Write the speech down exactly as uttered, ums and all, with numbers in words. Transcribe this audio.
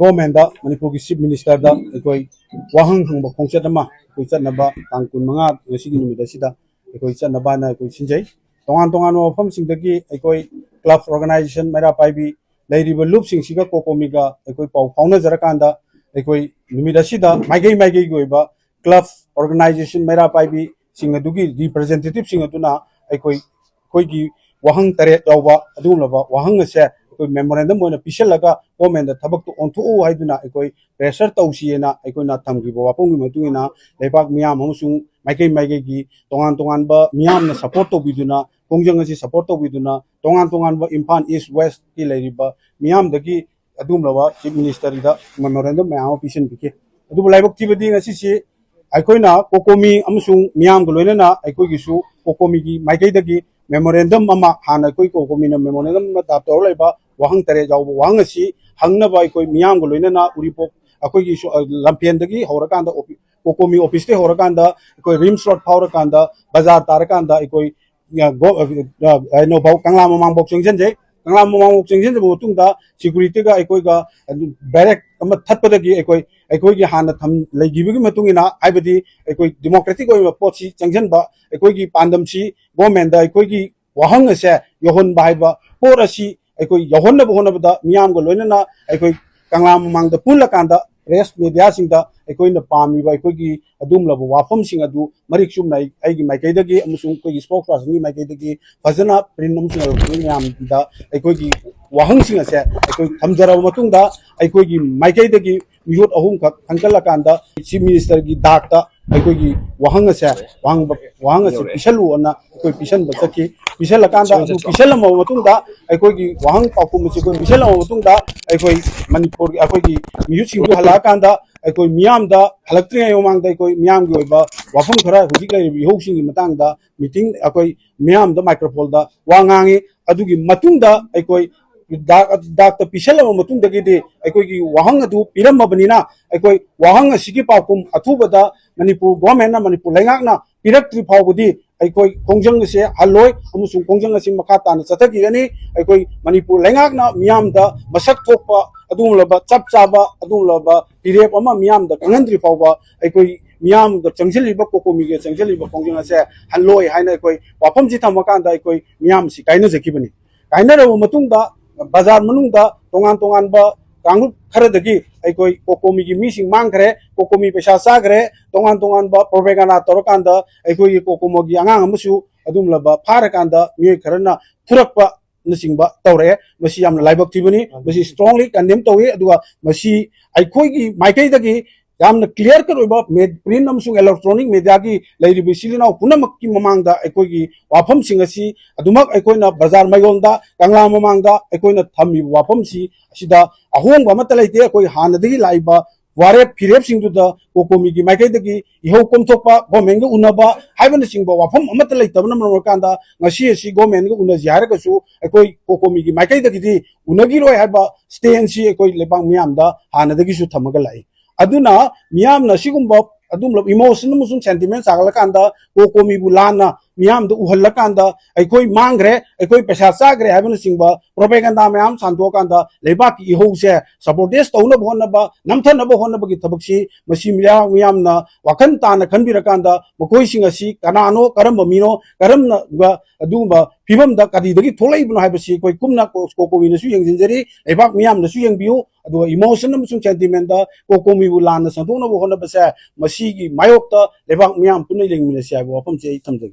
ꯒꯣꯔꯃꯦꯟꯗ, ꯃꯅꯤꯄꯨꯔꯒꯤ ꯆꯤꯐ ꯃꯤꯅꯤꯁꯇꯔꯗ ꯑꯩꯈꯣꯏ ꯋꯥꯍꯪ ꯍꯪꯕ ꯈꯣꯡꯆꯠ ꯑꯃ ꯑꯩꯈꯣꯏ ꯆꯠꯅꯕ, ꯇꯥꯡ ꯀꯨꯟꯃꯉꯥ ꯉꯁꯤꯒꯤ ꯅꯨꯃꯤꯠ ꯑꯁꯤꯗ ꯑꯩꯈꯣꯏ ꯆꯠꯅꯕ ꯍꯥꯏꯅ ꯑꯩꯈꯣꯏ ꯁꯤꯟꯖꯩ꯫ ꯇꯣꯉꯥꯟ ꯇꯣꯉꯥꯟꯕ ꯃꯐꯝꯁꯤꯡꯗꯒꯤ ꯑꯩꯈꯣꯏ ꯀ꯭ꯂꯕ ꯑꯣꯔꯒꯅꯥꯏꯖꯦꯁꯟ ꯃꯩꯔꯥ ꯄꯥꯏꯕꯤ ꯂꯩꯔꯤꯕ ꯂꯨꯞꯁꯤꯡꯁꯤꯒ ꯀꯣꯀꯣꯃꯤꯒ ꯑꯩꯈꯣꯏ ꯄꯥꯎ ꯐꯥꯎꯅꯖꯔꯀꯥꯟꯗ, ꯑꯩꯈꯣꯏ ꯅꯨꯃꯤꯠ ꯑꯁꯤꯗ ꯃꯥꯏꯀꯩ ꯃꯥꯏꯀꯩꯒꯤ ꯑꯣꯏꯕ ꯀ꯭ꯂꯕ ꯑꯣꯔꯒꯅꯥꯏꯖꯦꯁꯟ ꯃꯩꯔꯥ ꯄꯥꯏꯕꯤꯁꯤꯡ ꯑꯗꯨꯒꯤ ꯔꯤꯄ꯭ꯔꯖꯦꯟꯇꯦꯇꯤꯚꯁꯤꯡ ꯑꯗꯨꯅ ꯑꯩꯈꯣꯏ, ꯑꯩꯈꯣꯏꯒꯤ ꯋꯥꯍꯪ ꯇꯔꯦꯠ ꯌꯥꯎꯕ ꯑꯗꯨꯒꯨꯝꯂꯕ ꯋꯥꯍꯪ ꯑꯁꯦ ꯑꯩꯈꯣꯏ ꯃꯦꯃꯣꯔꯦꯟꯗꯝ ꯑꯣꯏꯅ ꯄꯤꯁꯤꯜꯂꯒ ꯒꯣꯔꯃꯦꯟꯗ ꯊꯕꯛꯇꯨ ꯑꯣꯟꯊꯣꯛꯎ ꯍꯥꯏꯗꯨꯅ ꯑꯩꯈꯣꯏ ꯄ꯭ꯔꯦꯁꯔ ꯇꯧꯁꯤꯑꯅ ꯑꯩꯈꯣꯏꯅ ꯊꯝꯈꯤꯕ ꯋꯥꯐꯝꯒꯤ ꯃꯇꯨꯡ ꯏꯟꯅ ꯂꯩꯕꯥꯛ ꯃꯤꯌꯥꯝ ꯑꯃꯁꯨꯡ ꯃꯥꯏꯀꯩ ꯃꯥꯏꯀꯩꯒꯤ ꯇꯣꯉꯥꯟ ꯇꯣꯉꯥꯟꯕ ꯃꯤꯌꯥꯝꯅ ꯁꯄꯣꯔꯠ ꯇꯧꯕꯤꯗꯨꯅ, ꯈꯣꯡꯖꯪ ꯑꯁꯤ ꯁꯄꯣꯔꯠ ꯇꯧꯕꯤꯗꯨꯅ, ꯇꯣꯉꯥꯟ ꯇꯣꯉꯥꯟꯕ ꯏꯝꯐꯥꯜ ꯏꯁ ꯋꯦꯁꯀꯤ ꯂꯩꯔꯤꯕ ꯃꯤꯌꯥꯝꯗꯒꯤ ꯑꯗꯨꯒꯨꯝꯂꯕ ꯆꯤꯐ ꯃꯤꯅꯤꯁꯇꯔꯗ ꯃꯦꯃꯣꯔꯦꯟꯗꯝ ꯃꯌꯥꯝ ꯑꯃ ꯄꯤꯁꯤꯟꯕꯤꯈꯤ꯫ ꯑꯗꯨꯕꯨ ꯂꯥꯏꯕꯛ ꯊꯤꯕꯗꯤ ꯉꯁꯤꯁꯤ ꯑꯩꯈꯣꯏꯅ ꯀꯣꯀꯣꯃꯤ ꯑꯃꯁꯨꯡ ꯃꯤꯌꯥꯝꯒ ꯂꯣꯏꯅꯅ ꯑꯩꯈꯣꯏꯒꯤꯁꯨ ꯀꯣꯀꯣꯃꯤꯒꯤ ꯃꯥꯏꯀꯩꯗꯒꯤ ꯃꯦꯃꯣꯔꯦꯟꯗꯝ ꯑꯃ, ꯍꯥꯟꯅ ꯑꯩꯈꯣꯏ ꯀꯣꯀꯣꯃꯤꯅ ꯃꯦꯃꯣꯔꯦꯟꯗꯝ ꯑꯃ ꯗ꯭ꯔꯥꯐ ꯇꯧꯔ ꯂꯩꯕ ꯋꯥꯍꯪ ꯇꯔꯦꯠ ꯌꯥꯎꯕ ꯋꯥꯍꯪ ꯑꯁꯤ ꯍꯪꯅꯕ ꯑꯩꯈꯣꯏ ꯃꯤꯌꯥꯝꯒ ꯂꯣꯏꯅꯅ ꯎꯔꯤꯄꯣꯛ, ꯑꯩꯈꯣꯏꯒꯤ ꯁꯨ-, ꯑ, ꯂꯝꯐꯦꯟꯗꯒꯤ ꯍꯧꯔꯀꯥꯟꯗ ꯑꯣꯐꯤ-, ꯀꯣꯀꯣꯃꯤ ꯑꯣꯐꯤꯁꯇꯒꯤ ꯍꯧꯔꯀꯥꯟꯗ ꯑꯩꯈꯣꯏ ꯔꯤꯝꯁ ꯔꯣꯗ ꯐꯥꯎꯔꯀꯥꯟꯗ, ꯕꯖꯥꯔ ꯇꯥꯔꯀꯥꯟꯗ ꯑꯩꯈꯣꯏ, ꯑ, ꯒꯣ-, ꯑ, ꯑ, ꯀꯩꯅꯣꯐꯥꯎ, ꯀꯪꯂꯥ ꯃꯃꯥꯡꯐꯥꯎ ꯆꯪꯁꯤꯟꯖꯩ꯫ ꯀꯪꯂꯥ ꯃꯃꯥꯡꯐꯥꯎ ꯆꯪꯁꯤꯟꯖꯕ ꯃꯇꯨꯡꯗ ꯁꯦꯀ꯭ꯌꯨꯔꯤꯇꯤꯒ ꯑꯩꯈꯣꯏꯒ ꯕꯦꯔꯦꯛ ꯑꯃ ꯊꯠꯄꯗꯒꯤ ꯑꯩꯈꯣꯏ, ꯑꯩꯈꯣꯏꯒꯤ ꯍꯥꯟꯅ ꯊꯝ-, ꯂꯩꯈꯤꯕꯒꯤ ꯃꯇꯨꯡ ꯏꯟꯅ, ꯍꯥꯏꯕꯗꯤ ꯑꯩꯈꯣꯏ ꯗꯤꯃꯣꯀ꯭ꯔꯦꯇꯤꯛ ꯑꯣꯏꯕ ꯄꯣꯠꯁꯤ ꯆꯪꯁꯤꯟꯕ, ꯑꯩꯈꯣꯏꯒꯤ ꯄꯥꯟꯗꯝꯁꯤ ꯒꯣꯔꯃꯦꯟꯗ ꯑꯩꯈꯣꯏꯒꯤ ꯋꯥꯍꯪ ꯑꯁꯦ ꯌꯧꯍꯟꯕ ꯍꯥꯏꯕ ꯄꯣꯠ ꯑꯁꯤ ꯑꯩꯈꯣꯏ ꯌꯧꯍꯟꯅꯕ ꯍꯣꯠꯅꯕꯗ ꯃꯤꯌꯥꯝꯒ ꯂꯣꯏꯅꯅ ꯑꯩꯈꯣꯏ ꯀꯪꯂꯥ ꯃꯃꯥꯡꯗ ꯄꯨꯜꯂꯀꯥꯟꯗ ꯄ꯭ꯔꯦꯁ ꯃꯦꯗꯤꯌꯥꯁꯤꯡꯗ ꯑꯩꯈꯣꯏꯅ ꯄꯥꯝꯃꯤꯕ ꯑꯩꯈꯣꯏꯒꯤ ꯑꯗꯨꯒꯨꯝꯂꯕ ꯋꯥꯐꯝꯁꯤꯡ ꯑꯗꯨ ꯃꯔꯤꯛ ꯆꯨꯝꯅ ꯑꯩ, ꯑꯩꯒꯤ ꯃꯥꯏꯀꯩꯗꯒꯤ ꯑꯃꯁꯨꯡ ꯑꯩꯈꯣꯏꯒꯤ ꯁ꯭ꯄꯣꯛꯁ ꯄꯥꯔꯁꯟꯒꯤ ꯃꯥꯏꯀꯩꯗꯒꯤ ꯐꯖꯅ ꯄ꯭ꯔꯤꯟ ꯑꯃꯁꯨꯡ ꯏꯂꯦꯛꯇ꯭ꯔꯣꯅꯤꯛ ꯃꯌꯥꯝꯗ ꯑꯩꯈꯣꯏꯒꯤ ꯋꯥꯍꯪꯁꯤꯡ ꯑꯁꯦ ꯑꯩꯈꯣꯏ ꯊꯝꯖꯔꯕ ꯃꯇꯨꯡꯗ, ꯑꯩꯈꯣꯏꯒꯤ ꯃꯥꯏꯀꯩꯗꯒꯤ ꯃꯤꯍꯨꯠ ꯑꯍꯨꯝꯈꯛ ꯈꯟꯒꯠꯂꯀꯥꯟꯗ ꯆꯤꯐ ꯃꯤꯅꯤꯁꯇꯔꯒꯤ ꯗꯥꯛꯇ ꯑꯩꯈꯣꯏꯒꯤ ꯋꯥꯍꯪ ꯑꯁꯦ, ꯋꯥꯍꯪꯕ-, ꯋꯥꯍꯪ ꯑꯁꯤ ꯄꯤꯁꯜꯂꯨꯑꯣꯅ ꯑꯩꯈꯣꯏ ꯄꯤꯁꯟꯕ ꯆꯠꯈꯤ꯫ ꯄꯤꯁꯜꯂꯀꯥꯟꯗ, ꯑꯗꯨ ꯄꯤꯁꯜꯂꯝꯃꯕ ꯃꯇꯨꯡꯗ, ꯑꯩꯈꯣꯏꯒꯤ ꯋꯥꯍꯪ ꯄꯥꯎꯈꯨꯝ ꯑꯁꯤ ꯑꯩꯈꯣꯏ ꯄꯤꯁꯜꯂꯝꯃꯕ ꯃꯇꯨꯡꯗ, ꯑꯩꯈꯣꯏ ꯃꯅꯤꯄꯨꯔꯒꯤ, ꯑꯩꯈꯣꯏꯒꯤ ꯃꯤꯍꯨꯠꯁꯤꯡꯗꯨ ꯍꯜꯂꯛꯑꯀꯥꯟꯗ, ꯑꯩꯈꯣꯏ ꯃꯤꯌꯥꯝꯗ, ꯍꯜꯂꯛꯇ꯭ꯔꯤꯉꯩ ꯃꯃꯥꯡꯗ ꯑꯩꯈꯣꯏ ꯃꯤꯌꯥꯝꯒꯤ ꯑꯣꯏꯕ ꯋꯥꯐꯝ ꯈꯔ, ꯍꯧꯖꯤꯛ ꯂꯩꯔꯤꯕ ꯏꯍꯧꯁꯤꯡꯒꯤ ꯃꯇꯥꯡꯗ ꯃꯤꯇꯤꯡ, ꯑꯩꯈꯣꯏ ꯃꯤꯌꯥꯝꯗ ꯃꯥꯏꯀ꯭ꯔꯣꯐꯣꯟꯗ ꯋꯥ ꯉꯥꯡꯉꯤ꯫ ꯑꯗꯨꯒꯤ ꯃꯇꯨꯡꯗ ꯑꯩꯈꯣꯏ ꯗꯥꯛ-, ꯗꯥꯛꯇ ꯄꯤꯁꯜꯂꯕ ꯃꯇꯨꯡꯗꯒꯤꯗꯤ ꯑꯩꯈꯣꯏꯒꯤ ꯋꯥꯍꯪ ꯑꯗꯨ ꯄꯤꯔꯝꯃꯕꯅꯤꯅ, ꯑꯩꯈꯣꯏ ꯋꯥꯍꯪ ꯑꯁꯤꯒꯤ ꯄꯥꯎꯈꯨꯝ ꯑꯊꯨꯕꯗ ꯃꯅꯤꯄꯨꯔ ꯒꯣꯔꯃꯦꯟꯅ, ꯃꯅꯤꯄꯨꯔ ꯂꯩꯉꯥꯛꯅ ꯄꯤꯔꯛꯇ꯭ꯔꯤ ꯐꯥꯎꯕꯗꯤ ꯑꯩꯈꯣꯏ ꯈꯣꯡꯖꯪ ꯑꯁꯦ ꯍꯜꯂꯣꯏ ꯑꯃꯁꯨꯡ ꯈꯣꯡꯖꯪ ꯑꯁꯤ ꯃꯈꯥ ꯇꯥꯅ ꯆꯠꯊꯈꯤꯒꯅꯤ꯫ ꯑꯩꯈꯣꯏ ꯃꯅꯤꯄꯨꯔ ꯂꯩꯉꯥꯛꯅ ꯃꯤꯌꯥꯝꯗ ꯃꯁꯛ ꯊꯣꯛꯄ ꯑꯗꯨꯒꯨꯝꯂꯕ ꯆꯞ ꯆꯥꯕ ꯑꯗꯨꯒꯨꯝꯂꯕ ꯐꯤꯔꯦꯞ ꯑꯃ ꯃꯤꯌꯥꯝꯗ ꯈꯪꯍꯟꯗ꯭ꯔꯤ ꯐꯥꯎꯕ ꯑꯩꯈꯣꯏ ꯃꯤꯌꯥꯝꯒ ꯆꯪꯁꯤꯜꯂꯤꯕ, ꯀꯣꯀꯣꯃꯤꯒ ꯆꯪꯁꯤꯜꯂꯤꯕ ꯈꯣꯡꯖꯪ ꯑꯁꯦ ꯍꯜꯂꯣꯏ ꯍꯥꯏꯅ ꯑꯩꯈꯣꯏ ꯋꯥꯐꯝꯁꯤ ꯊꯝꯃꯀꯥꯟꯗ ꯑꯩꯈꯣꯏ ꯃꯤꯌꯥꯝꯁꯤ ꯀꯥꯏꯅꯖꯈꯤꯕꯅꯤ꯫ ꯀꯥꯏꯅꯔꯕ ꯃꯇꯨꯡꯗ ꯕꯖꯥꯔ ꯃꯅꯨꯡꯗ ꯇꯣꯉꯥꯟ ꯇꯣꯉꯥꯟꯕ ꯀꯥꯡꯂꯨꯞ ꯈꯔꯗꯒꯤ ꯑꯩꯈꯣꯏ ꯀꯣꯀꯣꯃꯤꯒꯤ ꯃꯤꯁꯤꯡ ꯃꯥꯡꯈ꯭ꯔꯦ, ꯀꯣꯀꯣꯃꯤ ꯄꯩꯁꯥ ꯆꯥꯈ꯭ꯔꯦ, ꯇꯣꯉꯥꯟ ꯇꯣꯉꯥꯟꯕ propaganda ꯇꯧꯔꯀꯥꯟꯗ ꯑꯩꯈꯣꯏꯒꯤ ꯀꯣꯀꯣꯃꯤꯒꯤ ꯑꯉꯥꯡ ꯑꯃꯁꯨ ꯑꯗꯨꯒꯨꯝꯂꯕ ꯐꯥꯔꯀꯥꯟꯗ ꯃꯤꯑꯣꯏ ꯈꯔꯅ ꯐꯨꯔꯛꯄꯅꯆꯤꯡꯕ ꯇꯧꯔꯛꯑꯦ꯫ ꯃꯁꯤ ꯌꯥꯝꯅ ꯂꯥꯏꯕꯛ ꯊꯤꯕꯅꯤ꯫ ꯃꯁꯤ strongly condemn ꯇꯧꯏ꯫ ꯑꯗꯨꯒ ꯃꯁꯤ ꯑꯩꯈꯣꯏꯒꯤ ꯃꯥꯏꯀꯩꯗꯒꯤ ꯌꯥꯝꯅ clear cut ꯑꯣꯏꯕ ꯃꯦ-, print ꯑꯃꯁꯨꯡ electronic mediaꯒꯤ ꯂꯩꯔꯤꯕ ꯏꯆꯤꯜ ꯏꯅꯥꯎ ꯄꯨꯝꯅꯃꯛꯀꯤ ꯃꯃꯥꯡꯗ ꯑꯩꯈꯣꯏꯒꯤ ꯋꯥꯐꯝꯁꯤꯡ ꯑꯁꯤ ꯑꯗꯨꯃꯛ ꯑꯩꯈꯣꯏꯅ ꯕꯖꯥꯔ ꯃꯌꯣꯜꯗ, ꯀꯪꯂꯥ ꯃꯃꯥꯡꯗ ꯑꯩꯈꯣꯏꯅ ꯊꯝꯃꯤꯕ ꯋꯥꯐꯝꯁꯤ ꯑꯁꯤꯗ ꯑꯍꯣꯡꯕ ꯑꯃꯠꯇ ꯂꯩꯇꯦ꯫ ꯑꯩꯈꯣꯏ ꯍꯥꯟꯅꯗꯒꯤ ꯂꯥꯛꯏꯕ ꯋꯥꯔꯦꯞ ꯐꯤꯔꯦꯞꯁꯤꯡꯗꯨꯗ ꯀꯣꯀꯣꯃꯤꯒꯤ ꯃꯥꯏꯀꯩꯗꯒꯤ ꯏꯍꯧ ꯀꯣꯝꯊꯣꯛꯄ, governmentꯒ ꯎꯅꯕ ꯍꯥꯏꯕꯅꯆꯤꯡꯕ ꯋꯥꯐꯝ ꯑꯃꯠꯇ ꯂꯩꯇꯕꯅ ꯃꯔꯝ ꯑꯣꯏꯔꯀꯥꯟꯗ ꯉꯁꯤ ꯑꯁꯤ governmentꯒ ꯎꯅꯁꯤ ꯍꯥꯏꯔꯒꯁꯨ ꯑꯩꯈꯣꯏ ꯀꯣꯀꯣꯃꯤꯒꯤ ꯃꯥꯏꯀꯩꯗꯒꯤꯗꯤ ꯎꯅꯈꯤꯔꯣꯏ ꯍꯥꯏꯕ standꯁꯤ ꯑꯩꯈꯣꯏ ꯂꯩꯕꯥꯛ ꯃꯤꯌꯥꯝꯗ ꯍꯥꯟꯅꯗꯒꯤꯁꯨ ꯊꯝꯃꯒ ꯂꯥꯛꯏ꯫ ꯑꯗꯨꯅ ꯃꯤꯌꯥꯝꯅ ꯁꯤꯒꯨꯝꯕ ꯑꯗꯨꯒꯨꯝꯂꯕ emotion ꯑꯃꯁꯨꯡ sentiment ꯁꯥꯒꯠꯂꯀꯥꯟꯗ ꯀꯣꯀꯣꯃꯤꯕꯨ ꯂꯥꯟꯅ ꯃꯤꯌꯥꯝꯗ ꯎꯍꯜꯂꯀꯥꯟꯗ ꯑꯩꯈꯣꯏ ꯃꯥꯡꯈ꯭ꯔꯦ, ꯑꯩꯈꯣꯏ ꯄꯩꯁꯥ ꯆꯥꯈ꯭ꯔꯦ ꯍꯥꯏꯕꯅꯆꯤꯡꯕ propaganda ꯃꯌꯥꯝ ꯁꯟꯗꯣꯛꯑꯀꯥꯟꯗ ꯂꯩꯕꯥꯛꯀꯤ ꯏꯍꯧꯁꯦ sabotage ꯇꯧꯅꯕ ꯍꯣꯠꯅꯕ, ꯅꯝꯊꯅꯕ ꯍꯣꯠꯅꯕꯒꯤ ꯊꯕꯛꯁꯤ ꯃꯁꯤ ꯃꯤꯌꯥꯝ, ꯃꯤꯌꯥꯝꯅ ꯋꯥꯈꯜ ꯇꯥꯅ ꯈꯟꯕꯤꯔꯀꯥꯟꯗ ꯃꯈꯣꯏꯁꯤꯡ ꯑꯁꯤ ꯀꯅꯥꯅꯣ, ꯀꯔꯝꯕ ꯃꯤꯅꯣ, ꯀꯔꯝꯅ ꯑꯗꯨꯒꯨꯝꯕ ꯐꯤꯕꯝꯗ ꯀꯔꯤꯗꯒꯤ ꯊꯣꯛꯂꯛꯏꯕꯅꯣ ꯍꯥꯏꯕꯁꯤ ꯑꯩꯈꯣꯏ ꯀꯨꯞꯅ ꯀꯣ-, ꯀꯣꯀꯣꯃꯤꯅꯁꯨ ꯌꯦꯡꯁꯤꯟꯖꯔꯤ, ꯂꯩꯕꯥꯛ ꯃꯤꯌꯥꯝꯅꯁꯨ ꯌꯦꯡꯕꯤꯌꯨ꯫ ꯑꯗꯨꯒ emotion ꯑꯃꯁꯨꯡ sentimentꯗ ꯀꯣꯀꯣꯃꯤꯕꯨ ꯂꯥꯟꯅ ꯁꯟꯗꯣꯛꯅꯕ ꯍꯣꯠꯅꯕꯁꯦ ꯃꯁꯤꯒꯤ ꯃꯥꯌꯣꯛꯇ ꯂꯩꯕꯥꯛ ꯃꯤꯌꯥꯝ ꯄꯨꯟꯅ ꯌꯦꯡꯃꯤꯟꯅꯁꯤ ꯍꯥꯏꯕ ꯋꯥꯐꯝꯁꯦ ꯑꯩ ꯊꯝꯖꯒꯦ꯫